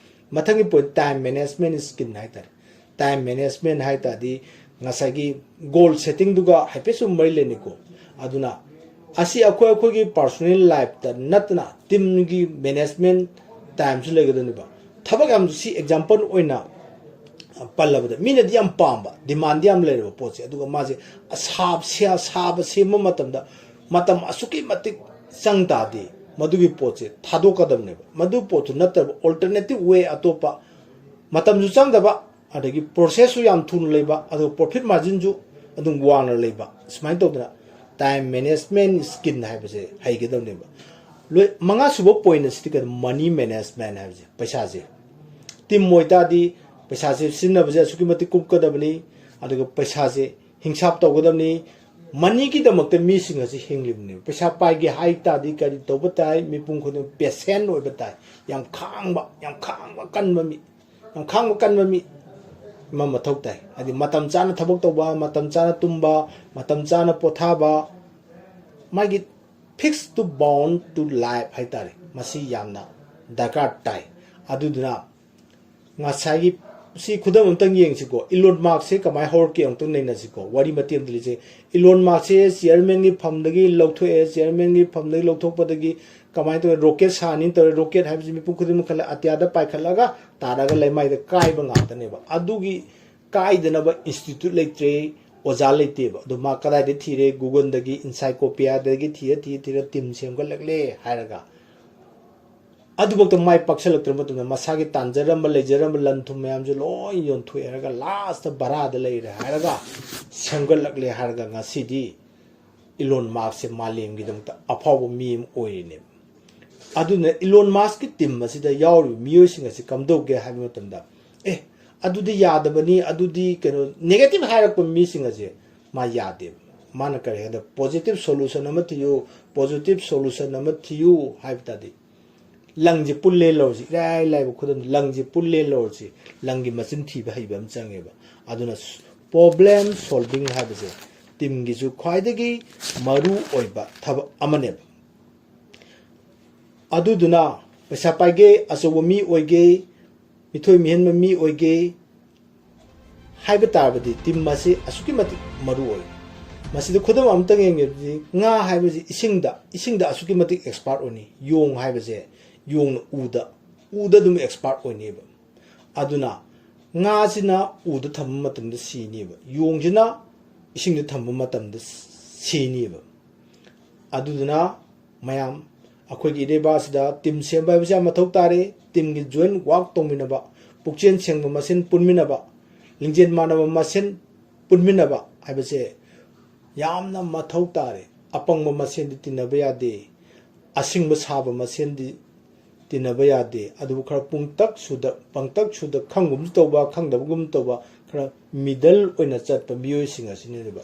ꯃꯊꯪꯒꯤ point, time management skill ꯍꯥꯏꯇꯥꯔꯦ꯫ Time management ꯍꯥꯏ ꯇꯥꯔꯗꯤ ꯉꯁꯥꯏꯒꯤ goal settingꯗꯨꯒ ꯍꯥꯏꯐꯦꯠꯁꯨ ꯃꯔꯤ ꯂꯩꯅꯩꯀꯣ꯫ ꯑꯗꯨꯅ ꯑꯁꯤ ꯑꯩꯈꯣꯏ ꯑꯩꯈꯣꯏꯒꯤ personal lifeꯇ ꯅꯠꯇꯅ teamꯒꯤ management timeꯁꯨ ꯂꯩꯒꯗꯕꯅꯦꯕ꯫ ꯊꯕꯛ ꯌꯥꯝ, ꯁꯤ example ꯑꯣꯏꯅ ꯄꯜꯂꯕꯗ, ꯃꯤꯅꯗꯤ ꯌꯥꯝ ꯄꯥꯝꯕ, demandꯗꯤ ꯌꯥꯝ ꯂꯩꯔꯕ ꯄꯣꯠꯁꯦ, ꯑꯗꯨꯒ ꯃꯥꯁꯦ ꯑꯁꯥꯕ ꯁꯦ-, ꯑꯁꯥꯕ ꯁꯦꯝꯕ ꯃꯇꯝꯗ ꯃꯇꯝ ꯑꯁꯨꯛꯀꯤ ꯃꯇꯤꯛ ꯆꯪ ꯇꯥꯔꯗꯤ ꯃꯗꯨꯒꯤ ꯄꯣꯠꯁꯦ ꯊꯥꯗꯣꯛꯀꯗꯕꯅꯦꯕ꯫ ꯃꯗꯨ ꯄꯣꯠꯇꯨ ꯅꯠꯇꯕ alternative way ꯑꯇꯣꯞꯄ, ꯃꯇꯝꯁꯨ ꯆꯪꯗꯕ, ꯑꯗꯒꯤ processꯁꯨ ꯌꯥꯝ ꯊꯨꯅ ꯂꯩꯕ, ꯑꯗꯨꯒ profit marginꯁꯨ ꯑꯗꯨꯝ ꯋꯥꯡꯅ ꯂꯩꯕ, ꯁꯨꯃꯥꯏꯅ ꯇꯧꯗꯅ time management skill ꯍꯥꯏꯕꯁꯦ ꯍꯩꯒꯗꯕꯅꯦꯕ꯫ ꯂꯣꯏ-, ꯃꯉꯥꯁꯨꯕ point ꯑꯁꯤꯗꯤ ꯀꯩꯅꯣ, money management ꯍꯥꯏꯕꯁꯦ, ꯄꯩꯁꯥꯁꯦ꯫ Team ꯑꯣꯏꯇꯥꯔꯗꯤ ꯄꯩꯁꯥꯁꯦ ꯁꯤꯖꯤꯟꯅꯕꯁꯦ ꯑꯁꯨꯛꯀꯤ ꯃꯇꯤꯛ ꯀꯨꯞꯀꯗꯕꯅꯤ, ꯑꯗꯨꯒ ꯄꯩꯁꯥꯁꯦ ꯍꯤꯡꯁꯥꯞ ꯇꯧꯒꯗꯕꯅꯤ꯫ Moneyꯒꯤꯗꯃꯛꯇ ꯃꯤꯁꯤꯡ ꯑꯁꯤ ꯍꯤꯡꯂꯤꯕꯅꯦꯕ꯫ ꯄꯩꯁꯥ ꯄꯥꯏꯒꯦ ꯍꯥꯏ ꯇꯥꯔꯗꯤ ꯀꯔꯤ ꯇꯧꯕ ꯇꯥꯏ? ꯃꯤꯄꯨꯝ ꯈꯨꯗꯤꯡꯃꯛ patient ꯑꯣꯏꯕ ꯇꯥꯏ꯫ ꯌꯥꯝ ꯈꯥꯡꯕ, ꯌꯥꯝ ꯈꯥꯡꯕ ꯀꯟꯕ ꯃꯤ, ꯌꯥꯝ ꯈꯥꯡꯕ ꯀꯟꯕ ꯃꯤ ꯑꯃ ꯃꯊꯧ ꯇꯥꯏ꯫ ꯍꯥꯏꯗꯤ ꯃꯇꯝ ꯆꯥꯅ ꯊꯕꯛ ꯇꯧꯕ, ꯃꯇꯝ ꯆꯥꯅ ꯇꯨꯝꯕ, ꯃꯇꯝ ꯆꯥꯅ ꯄꯣꯊꯥꯕ, ꯃꯥꯒꯤ fix to bound to life ꯍꯥꯏꯇꯥꯔꯦ, ꯃꯁꯤ ꯌꯥꯝꯅ ꯗꯔꯀꯥꯔ ꯇꯥꯏ꯫ ꯑꯗꯨꯗꯨꯅ ꯉꯁꯥꯏꯒꯤ, ꯁꯤ ꯈꯨꯗꯝ ꯑꯝꯇꯪ ꯌꯦꯡꯁꯤꯀꯣ꯫ Elon Muskꯁꯦ ꯀꯃꯥꯏꯅ ꯍꯧꯔꯛꯀꯦ ꯑꯃꯨꯛꯇꯪ ꯅꯩꯅꯁꯤꯀꯣ꯫ ꯋꯥꯔꯤ ꯃꯇꯦꯛ ꯑꯝꯇ ꯂꯤꯖꯩ꯫ Elon Muskꯁꯦ chairmanꯒꯤ ꯐꯝꯗꯒꯤ ꯂꯧꯊꯣꯛꯑꯦ꯫ Chairmanꯒꯤ ꯐꯝꯗꯒꯤ ꯂꯧꯊꯣꯛꯄꯗꯒꯤ ꯀꯃꯥꯏꯅ ꯇꯧꯔꯦ? Rocket ꯁꯥꯅꯤꯅ ꯇꯧꯔꯦ꯫ Rocket ꯍꯥꯏꯕꯁꯤ ꯃꯤꯄꯨꯝ ꯈꯨꯗꯤꯡꯃꯛ ꯈꯜꯂꯦ, ꯑꯇꯤꯌꯥꯗ ꯄꯥꯏꯈꯠꯂꯒ ꯇꯥꯔꯒ ꯂꯩꯃꯥꯏꯗ ꯀꯥꯏꯕ ꯉꯥꯛꯇꯅꯦꯕ꯫ ꯑꯗꯨꯒꯤ ꯀꯥꯏꯗꯅꯕ institute ꯂꯩꯇ꯭ꯔꯦ, ꯑꯣꯖꯥ ꯂꯩꯇꯦꯕ꯫ ꯑꯗꯣ ꯃꯥ ꯀꯗꯥꯏꯗ ꯊꯤꯔꯦ? Googleꯗꯒꯤ, encyclopediaꯗꯒꯤ ꯊꯤꯔ, ꯊꯤꯔ, ꯊꯤꯔ team ꯁꯦꯝꯒꯠꯂꯛꯂꯦ ꯍꯥꯏꯔꯒ, ꯑꯗꯨꯐꯥꯎꯗ ꯃꯥꯏ ꯄꯥꯛꯁꯜꯂꯛꯇ꯭ꯔ ꯃꯇꯝꯗ ꯃꯁꯥꯒꯤ ꯇꯥꯟꯖꯔꯝꯕ, ꯂꯩꯖꯔꯝꯕ ꯂꯟ ꯊꯨꯝ ꯃꯌꯥꯝꯁꯦ ꯂꯣꯏ ꯌꯣꯟꯊꯣꯛꯑꯦ ꯍꯥꯏꯔꯒ lastꯇ ꯚꯔꯥꯗ ꯂꯩꯔꯦ ꯍꯥꯏꯔꯒ ꯁꯦꯝꯒꯠꯂꯛꯂꯦ ꯍꯥꯏꯔꯒ ꯉꯁꯤꯗꯤ Elon Muskꯁꯦ ꯃꯥꯂꯦꯝꯒꯤꯗꯃꯛꯇ ꯑꯐꯥꯎꯕ ꯃꯤ ꯑꯃ ꯑꯣꯏꯔꯤꯅꯦꯕ꯫ ꯑꯗꯨꯅ Elon Muskꯀꯤ team ꯑꯁꯤꯗ ꯌꯥꯎꯔꯤꯕ ꯃꯤꯑꯣꯏꯁꯤꯡ ꯑꯁꯤ ꯀꯝꯗꯧꯒꯦ ꯍꯥꯏꯕ ꯃꯇꯝꯗ, "ꯑꯦ, ꯑꯗꯨꯗꯤ ꯌꯥꯗꯕꯅꯤ, ꯑꯗꯨꯗꯤ ꯀꯩꯅꯣ", negative ꯍꯥꯏꯔꯛꯄ ꯃꯤꯁꯤꯡ ꯑꯁꯦ ꯃꯥ ꯌꯥꯗꯦꯕ꯫ ꯃꯥꯅ ꯀꯔꯤ ꯍꯥꯏꯗ, "Positive solution ꯑꯃ ꯊꯤꯌꯨ, positive solution ꯑꯃ ꯊꯤꯌꯨ" ꯍꯥꯏꯕ ꯇꯥꯔꯗꯤ, ꯂꯪꯁꯦ ꯄꯨꯜꯂꯦ ꯂꯧꯔꯁꯤ, ꯏꯔꯥꯏ ꯂꯥꯏꯕ ꯈꯨꯗꯝ, ꯂꯪꯁꯦ ꯄꯨꯜꯂꯦ ꯂꯧꯔꯁꯤ, ꯂꯪꯒꯤ ꯃꯆꯤꯟ ꯊꯤꯕ ꯍꯩꯕ ꯑꯃ ꯆꯪꯉꯦꯕ꯫ ꯑꯗꯨꯅ problem solving ꯍꯥꯏꯕꯁꯦ teamꯒꯤꯁꯨ ꯈ꯭ꯋꯥꯏꯗꯒꯤ ꯃꯔꯨ ꯑꯣꯏꯕ ꯊꯕꯛ ꯑꯃꯅꯦꯕ꯫ ꯑꯗꯨꯗꯨꯅ ꯄꯩꯁꯥ ꯄꯥꯏꯒꯦ, ꯑꯆꯧꯕ ꯃꯤ ꯑꯣꯏꯒꯦ, ꯃꯤꯊꯣꯏ ꯃꯤꯍꯦꯟꯕ ꯃꯤ ꯑꯣꯏꯒꯦ ꯍꯥꯏꯕ ꯇꯥꯔꯕꯗꯤ team ꯑꯁꯤ ꯑꯁꯨꯛꯀꯤ ꯃꯇꯤꯛ ꯃꯔꯨ ꯑꯣꯏ꯫ ꯃꯁꯤꯗ ꯈꯨꯗꯝ ꯑꯃꯇꯪ ꯌꯦꯡꯒꯦꯗꯤ, ꯉꯥ ꯍꯥꯏꯕꯁꯤ ꯏꯁꯤꯡꯗ, ꯏꯁꯤꯡꯗ ꯑꯁꯨꯛꯀꯤ ꯃꯇꯤꯛ expert ꯑꯣꯏꯅꯤ꯫ ꯌꯣꯡ ꯍꯥꯏꯕꯁꯦ, ꯌꯣꯡꯅ ꯎꯗ, ꯎꯗ ꯑꯗꯨꯝ expert ꯑꯣꯏꯅꯦꯕ꯫ ꯑꯗꯨꯅ ꯉꯥꯁꯤꯅ ꯎꯗ ꯊꯝꯕ ꯃꯇꯝꯗ ꯁꯤꯅꯦꯕ, ꯌꯣꯡꯁꯤꯅ ꯏꯁꯤꯡꯗ ꯊꯝꯕ ꯃꯇꯝꯗ ꯁꯤꯅꯦꯕ꯫ ꯑꯗꯨꯗꯨꯅ ꯃꯌꯥꯝ, ꯑꯩꯈꯣꯏꯒꯤ ꯏꯔꯩꯕꯥꯛꯁꯤꯗ team ꯁꯦꯝꯕ ꯍꯥꯏꯕꯁꯤ ꯌꯥꯝ ꯃꯊꯧ ꯇꯥꯔꯦ꯫ Teamꯒꯤ joint work ꯇꯧꯃꯤꯟꯅꯕ, ꯄꯨꯛꯆꯦꯜ ꯁꯦꯡꯕ ꯃꯁꯦꯟ ꯄꯨꯟꯃꯤꯟꯅꯕ, ꯂꯤꯡꯖꯦꯜ ꯃꯥꯟꯅꯕ ꯃꯁꯦꯟ ꯄꯨꯟꯃꯤꯟꯅꯕ ꯍꯥꯏꯕꯁꯦ ꯌꯥꯝꯅ ꯃꯊꯧ ꯇꯥꯔꯦ꯫ ꯑꯄꯪꯕ ꯃꯁꯦꯟꯗꯤ ꯇꯤꯟꯅꯕ ꯌꯥꯗꯦ, ꯑꯁꯤꯡꯕ ꯁꯥꯕ ꯃꯁꯦꯟꯗꯤ ꯇꯤꯟꯅꯕ ꯌꯥꯗꯦ꯫ ꯑꯗꯨꯕꯨ ꯈꯔ ꯄꯨꯡꯇꯛ ꯁꯨꯗ, ꯄꯪꯇꯛ ꯁꯨꯗ, ꯈꯪꯒꯨꯝꯁꯨ ꯇꯧꯕ, ꯈꯪꯗꯕꯒꯨꯝ ꯇꯧꯕ, ꯈꯔ middle ꯑꯣꯏꯅ ꯆꯠꯄ ꯃꯤꯑꯣꯏꯁꯤꯡ ꯑꯁꯤꯅꯦꯕ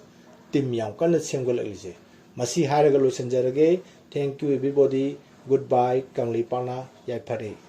team ꯌꯥꯝ ꯀꯟꯅ ꯁꯦꯝꯒꯠꯂꯛꯂꯤꯁꯦ꯫ ꯃꯁꯤ ꯍꯥꯏꯔꯒ ꯂꯣꯏꯁꯤꯟꯖꯔꯒꯦ꯫ Thank you everybody. Goodbye. ꯀꯪꯂꯩꯄꯥꯛꯅ ꯌꯥꯏꯐꯔꯦ꯫